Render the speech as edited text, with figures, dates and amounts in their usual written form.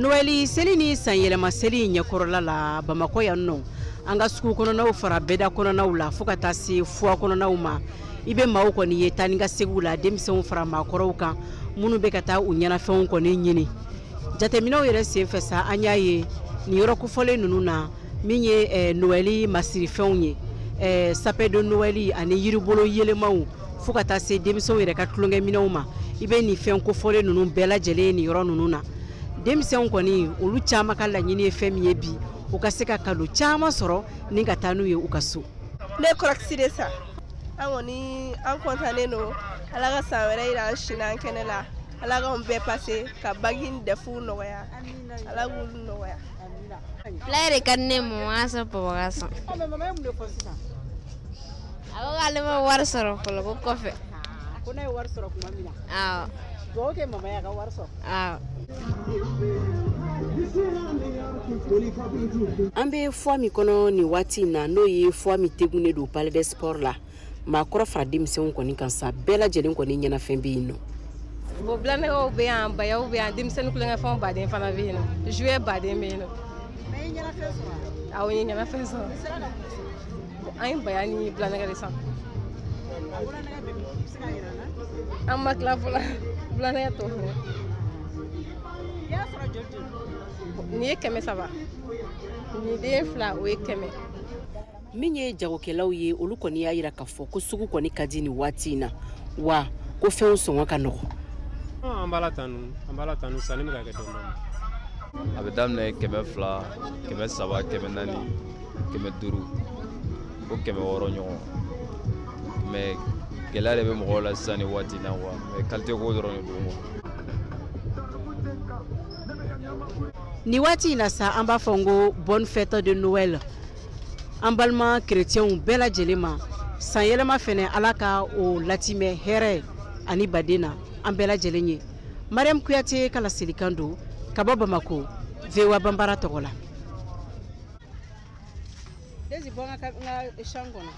Noël seli ni san yɛlɛma seli ɲɛkɔrɔla la Bamakɔ yan nɔ, an ka sugu kɔnɔnaw fara bɛda kɔnɔnaw la fo ka taa se fuwa kɔnɔnaw ma, i bɛ maaw kɔni ye taa ni ka segiw la, denmisɛnw fara maakɔrɔw kan minnu bɛ ka taa u ɲɛnafɛnw kɔni ɲini. Jateminɛw yɛrɛ senfɛ sa, an y'a ye nin yɔrɔ kofɔlen ninnu na, min ye Noël masirifɛnw ye, sapin de Noël ani yiribolo yɛlɛmaw fo ka taa se denmisɛnw yɛrɛ ka tulonkɛminɛnw ma, i bɛ nin fɛn kofɔlen ninnu bɛɛ lajɛlen nin yɔrɔ ninnu na. Denmisɛnw kɔni olu caman ka laɲini ye fɛn min ye bi, u ka se ka cadeau caman sɔrɔ ni ka taa n'u ye u ka so. Ne kɔrɔkisi de sa, an kɔni an kɔntannen don, Ala ka san wɛrɛ yira an si n'an kɛnɛ la, Ala k'anw bɛɛ pase ka bagi ni dɛfuw nɔgɔya, Ala k'olu nɔgɔya. Fila de ka di ne mama sɔrɔ papa ka san. Mama ye mun de fɔ sisan? A ko k'ale ma wari sɔrɔ fɔlɔ, ko kɔfɛ. Ko n'a ye wari sɔrɔ tuma min na. Awɔ. Dugawu kɛ mama ye a ka wari sɔrɔ. Awɔ. An bɛ foire min kɔnɔ nin waati in na, n'o ye foire min tegunnen don Palais des Sports la, maakɔrɔ fara denmisɛnw kɔni kan sa, bɛɛ lajɛlen kɔni ɲɛnafɛn bɛ yen nɔ. Bon, bilanɛgɛw bɛ yan, bayaw bɛ yan, denmisɛnnin kulonkɛfɛnw baden fana bɛ yen nɔ, jouet baden bɛ yen nɔ. Mais i ye ɲɛnafɛn sɔrɔ wa? Awɔ, n ye ɲɛnafɛn sɔrɔ. An ye baya ni bilanɛgɛ de san. A bilanɛgɛ bɛ min? I bɛ se k'a yira an na? An ma tila fɔlɔ, bilanɛgɛ tɔ fɔlɔ. I y'a sɔrɔ joli joli? Nin ye 300, nin den 2 o ye 100. Min ye jagokɛlaw ye, olu kɔni y'a yira k'a fɔ ko sugu kɔni ka di nin waati in na, wa ko fɛnw sɔngɔ ka nɔgɔn. An b'a la tanu, an b'a la tanu, sanni bɛ ka kɛ dɔɔnin dɔɔnin. A bɛ daminɛ 200, 300, 400, 500, fo 600 ɲɔgɔn. Mais gɛlɛya de bɛ mɔgɔw la sisan nin waati in na quoi, mais qualité ko dɔrɔn de don quoi. Nin waati in na sa, an b'a fɔ n ko bonne fête de Noël an balima chrétiens bɛɛ lajɛlen ma. San yɛlɛma fɛnɛ, Ala ka o latimɛ hɛrɛ ani baden na an bɛɛ lajɛlen ye. Mariam Kuyate ka laselikan don ka bɔ Bamako, VOA Banbara tɔgɔ la. Desi, bɔ n ka chambre kɔnɔ.